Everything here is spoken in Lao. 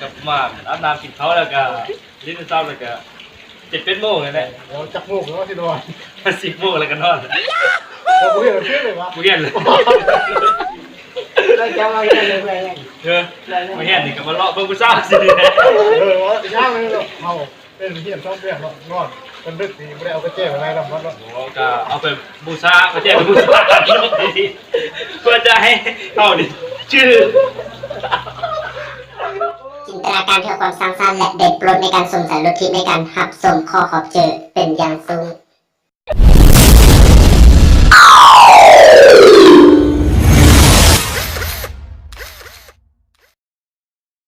ກັບມາອາບນ້ຳກິນເຂົ້າ ແລ້ວກໍຫຼິ້ນເຊົ້າ ແລ້ວກໍເຈັດແປດໂມງນີ້ແຫຼະ. ເອີ ຈັກໂມງແລ້ວຊິນອນ? ສິບໂມງແລ້ວກໍນອນ. ບໍ່ເຫັນຄືເລີຍວະ? ບໍ່ເຫັນເລີຍ. ເອີ ບໍ່ເຫັນນີ້ກໍມາເລາະເບິ່ງຜູ້ສາວຊິ. ເອີ ວ່າຢ່າງນີ້ເນາະ ເຮົາ ເປັນຮຽນສອງແປດເນາະ ນອນຈົນດຶກນີ້ ບໍ່ໄດ້ເອົາກະແຈໄປນຳເນາະ. ໂອ້ ກໍເອົາໄປບູຊາ ກະແຈໄປບູຊາ ເພື່ອຈະໃຫ້ເຮົານີ້ຈື່. ຈິນຕະນາການເພື່ອຄວາມສ້າງສັນ ແລະ ໄດ້ໂປຣດໃນການຊົມໃຈ ລົດທິບໃນການຮັບຊົມ. ຂໍຂອບໃຈເປັນຢ່າງສູງ.